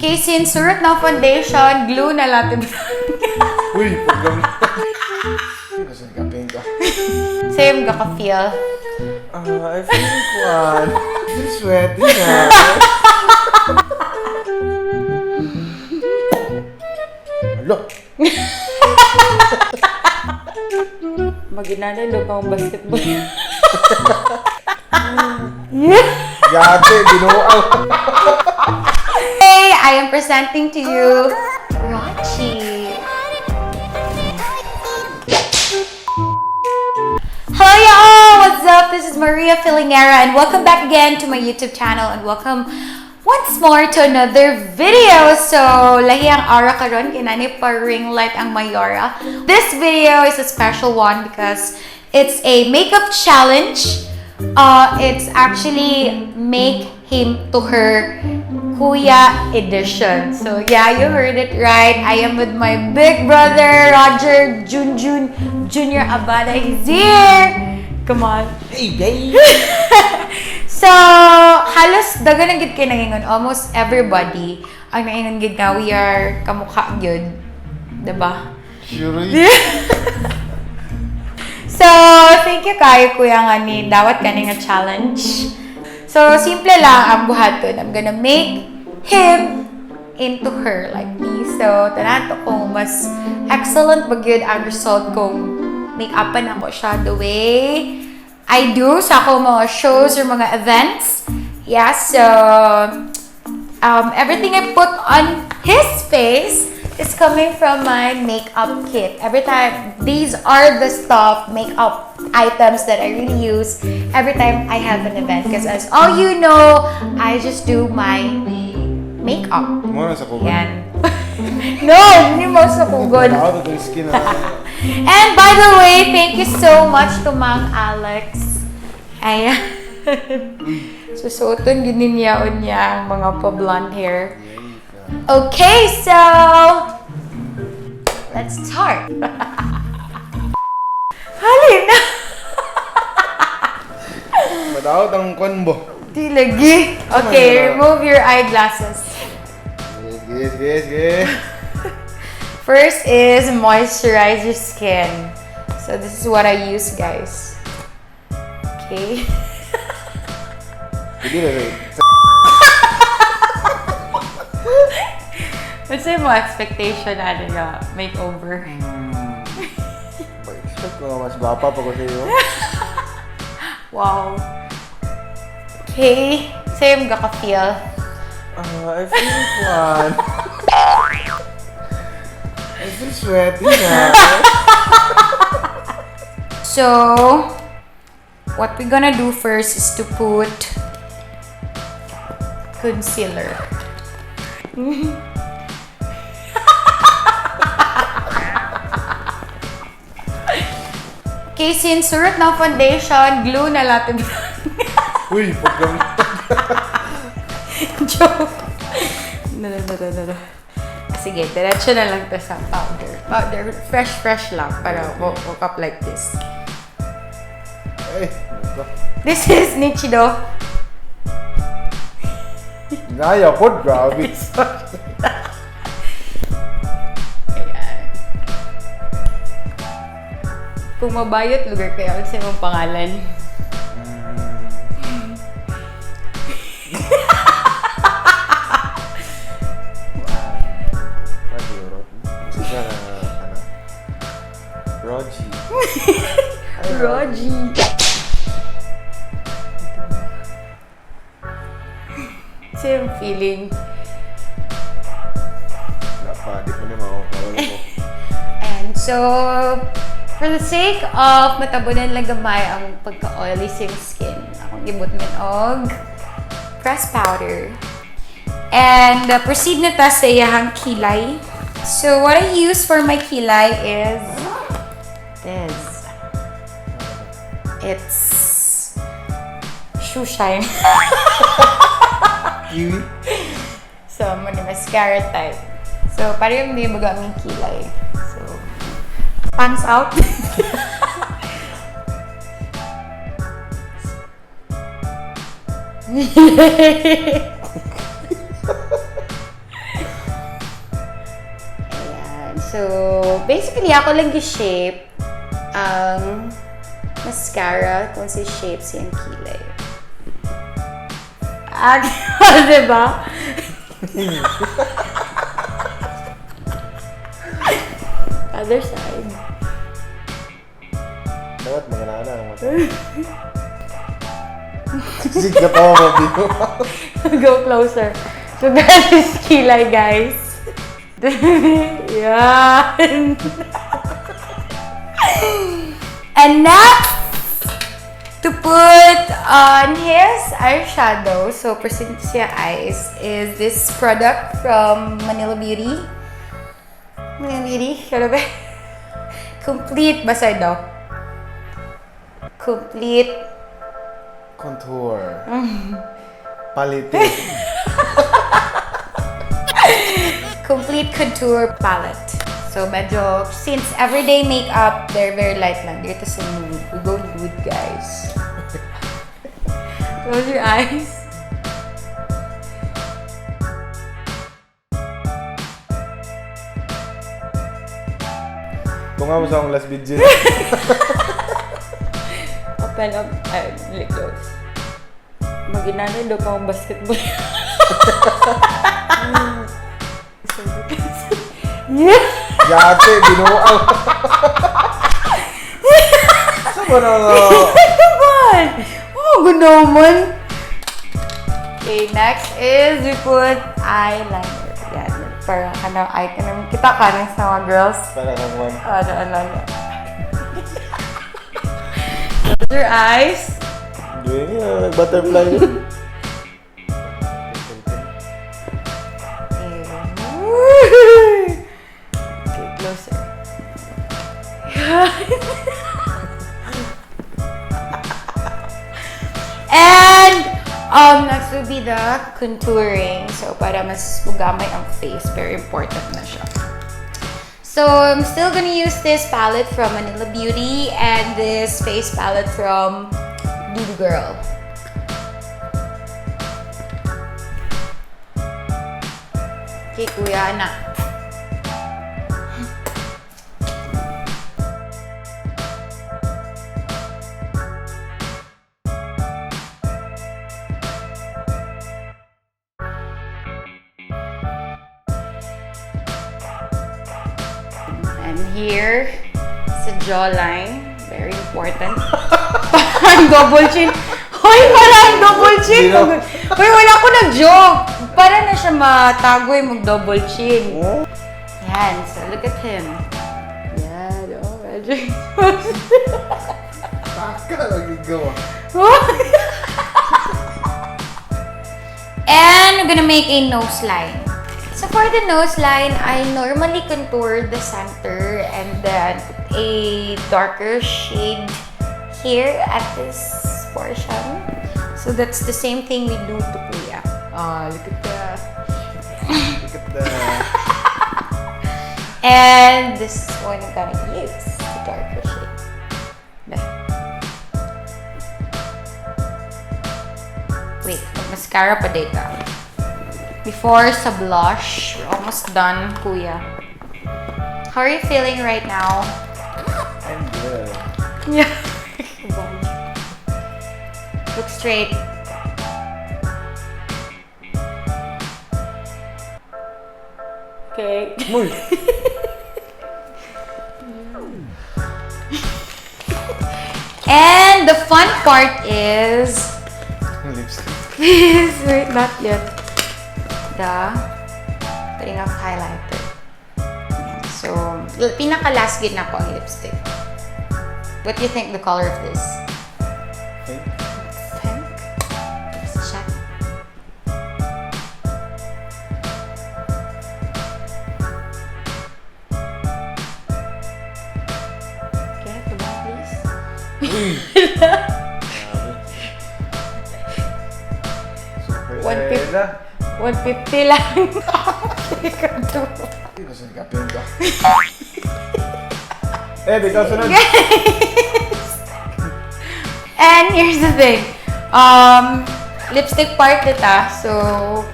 Kay since surot na foundation, glue na latin. Uy, pagkam. Kasi kapin ka. Same ga ka feel. Ah, I feel kwan. I feel sweaty na. Alo. Maginanalo ka ang basketball. Yate, binuang. Hey, I am presenting to you Rachi. Hello y'all! What's up? This is Maria Fillingera and welcome back again to my YouTube channel and welcome once more to another video. So, lahi ang aura karon kinani pa ring light ang Mayora. This video is a special one because it's a makeup challenge. It's actually make him to her Kuya edition. So yeah, you heard it right. I am with my big brother, Roger Junjun Junior Abada. He's here. Come on. Hey, babe. So, halos daghan ang gid kay nangingon. Almost everybody ang nangingon gid nga we are kamukha gyud. 'Di ba? Sure. So, thank you kayo, kuya, nga ni dawat kani nga challenge. So, simple lang ang buhaton. I'm gonna make him into her like me. So, tanan to kung mas excellent ba gyud ang result kung make-upan ako siya the way I do sa ako mga shows or mga events. Yeah, so everything I put on his face is coming from my makeup kit. Every time, these are the stuff, makeup items that I really use every time I have an event. Because as all you know, I just do my makeup. Mo na sa kugon. Yan. No, hindi mo sa kugon. Tao to skin na. And by the way, thank you so much to Mang Alex. Ayan. Susuoton gid niya unya ang mga pa-blonde hair. Okay, so let's start. Halin na. Madaot ang kwan bo. Di lagi. Okay, remove your eyeglasses. Sige, sige, sige. First is moisturize your skin. So this is what I use, guys. Okay. Hindi na rin. What's your mo expectation ano nga makeover? Expect ko nga mas gwapa pa ko sa iyo. Wow. Okay. Same ga ka feel. Ah, I feel kwan. I feel sweaty na. So, what we're gonna do first is to put concealer. Okay, since surot na foundation, glue na latin. Uy, pagkam. Joke. No, no, no, no, no. Sige, diretso na lang to sa powder. Powder, fresh, fresh lang. Para woke up like this. Ay, nako. This is Nichido. Gaya po, grabe. Ayan. Kung mabayot lugar kayo, ano sa imong pangalan? Siguro. Siya na, ano? Rogie. Rogie. Same feeling. Wala pa, di ko na makakawal ko. And so, for the sake of matabunan lang gamay ang pagka-oily sa iyong skin, akong gibutngan og pressed powder. And proceed na ta sa iyahang kilay. So, what I use for my kilay is this. It's shoe shine. Kiwi? So, mo ni mascara type. So, parang may baga aming kilay. So, pants out. So, basically, ako lang gi-shape ang mascara kung si shape siyang kilay. Ah, diba? Other side. Dapat mga nana ang mata. Sige ka pa mo. Go closer. So that is kilay, guys. Yan. And next, to put on his eyeshadow, so present siya eyes, is this product from Manila Beauty. Manila Beauty, kaya ba? Complete, basta daw. Complete Contour. Palette. Complete contour palette. So, medyo, since everyday makeup, they're very light lang. Dito sa nude. We go nude, guys. Close your eyes. Kung nga mo sa akong last video. Open up. Ay, really close. Maginanay daw ka basketball. Yeah! Yate, binuang. Sa ba na nga? Naman! Oh, good naman. Okay, next is we put eyeliner. Yan. Parang ano, eye ka naman. Kita ka na sa mga girls. Para kang one. Ano, ano, ano. Close your eyes. Doing yun, nag-butterfly. Okay, closer. And next will be the contouring. So, para mas mugamay ang face. Very important na siya. So, I'm still gonna use this palette from Manila Beauty and this face palette from Dudu Girl. Okay, kuya, na. And here, sa jawline, very important. Parang double chin. Hoy, parang double chin. Hoy, wala ko nag-joke. Para na siya matagoy mag-double chin. Oh. Yan, so look at him. Yan, oh, medyo. Taka lagi gawa. And we're gonna make a nose line. So for the nose line, I normally contour the center and then put a darker shade here at this portion. So that's the same thing we do to Kuya. Oh, look at that. Look at that. And this one I'm gonna use, the darker shade. There. Wait, mascara pa data. Before sa blush, we're almost done, Kuya. How are you feeling right now? I'm good. Yeah. Look straight. Okay. Muy. And the fun part is Lipstick. Please, wait, not yet. The putting of highlighter. So, pinaka-last gid na po ang lipstick. What do you think the color of this? Pink. Pink? Let's check. Okay, come on, please. Uy! Super 150. Ella. 150 lang. Hindi ko sa kapin ka. Eh, ikaw sunod. And here's the thing. Lipstick part nita. So,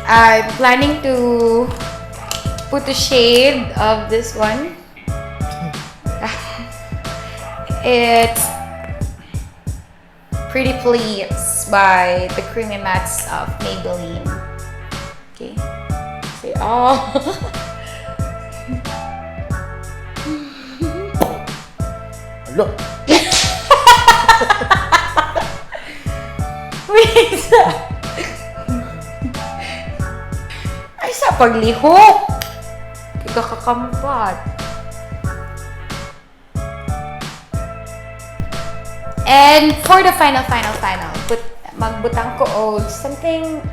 I'm planning to Put a shade of this one. It's Pretty Please by the Creamy Mattes of Maybelline. Okay. Say, oh. Alo! Wait. Ay, sa paglihok. Kakakampat. And for the final, final, final, put, magbutang ko og something,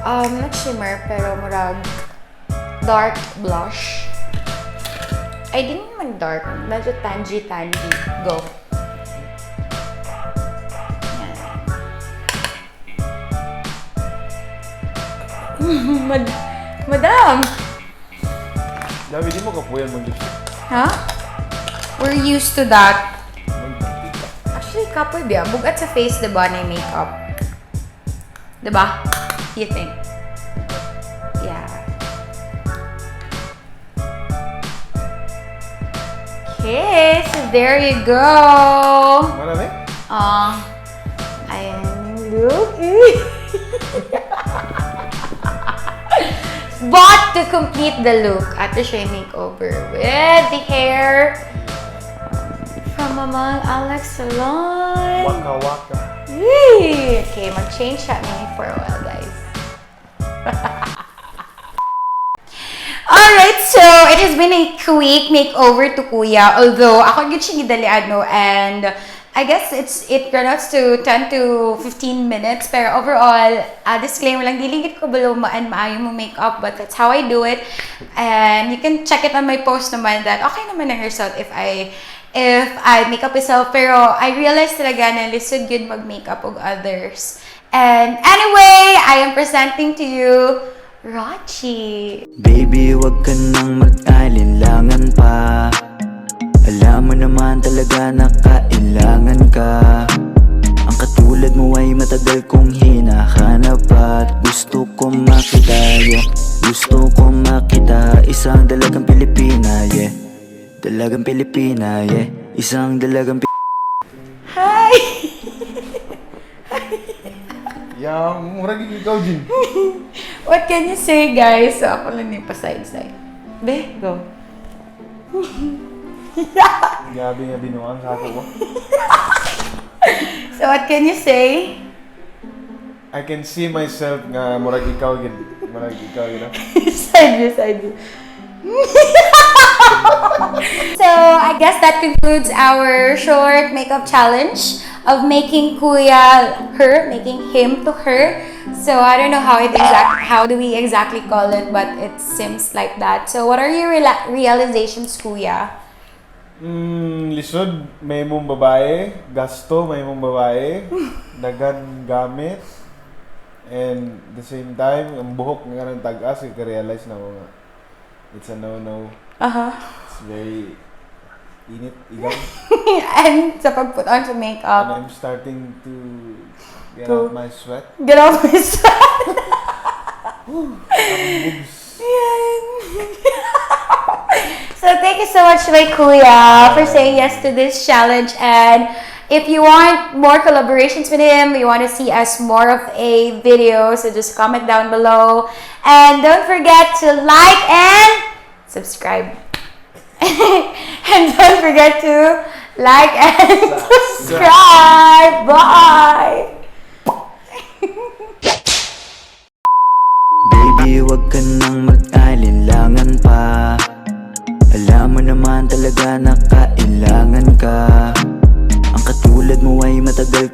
not shimmer, pero murag dark blush. Ay, di naman dark. Medyo tangy-tangy. Go. Yan. Madam! Gabi, di mo kapuyan mag-lipstick. Huh? We're used to that. Magmantika. Actually, kapoy biya. Bugat sa face, diba, na yung makeup? Diba? You think? Yeah. Okay, so there you go. Marami? I am looking. But to complete the look, ato siya makeover with the hair from Amang Alex Salon. Waka waka. Yay! Okay, mag-change siya me for a while, guys. Alright, so it has been a quick makeover to Kuya. Although, ako gyud siya gidalian, no? And I guess it runs to 10 to 15 minutes. Pero overall, disclaimer lang, dili gid ko balo maan maayo mo makeup, but that's how I do it. And you can check it on my post naman that okay naman ang result if I make up myself. Pero I realized talaga na lisod yun mag-makeup og others. And anyway, I am presenting to you Rochi. Baby, wag ka nang mag-alinlangan pa. Alam mo naman talaga na kailangan ka. Ang katulad mo ay matagal kong hinahanap at gusto ko makita, yeah. Gusto ko makita isang dalagang Pilipina, yeah. Dalagang Pilipina, yeah. Isang dalagang Hi! Yeah, murag ikaw, Jin. What can you say, guys? So, ako lang yung pa-side-side. Be, go. Grabe nga binuang sa ako. So, what can you say? I can see myself nga murag ikaw gid. Murag ikaw gid. Side view, side view. So, I guess that concludes our short makeup challenge of making Kuya her, making him to her. So, I don't know how do we exactly call it, but it seems like that. So, what are your realizations, Kuya? Lisod, may mong babae, gasto, may mong babae, dagan gamit, and the same time, ang buhok nga ng tag-as, realize na ko nga, it's a no-no. It's very init, igaw. And sa pag-put on sa makeup. And I'm starting to get To out my sweat. Get out my sweat. Akong boobs. Yan. So thank you so much, my kuya, for saying yes to this challenge. And if you want more collaborations with him, you want to see us more of a video, so just comment down below. And don't forget to like and subscribe. And don't forget to like and subscribe. Bye! Baby, wag ka nang mag-alinlangan pa. Alam mo naman talaga na kailangan ka. Ang katulad mo ay matagal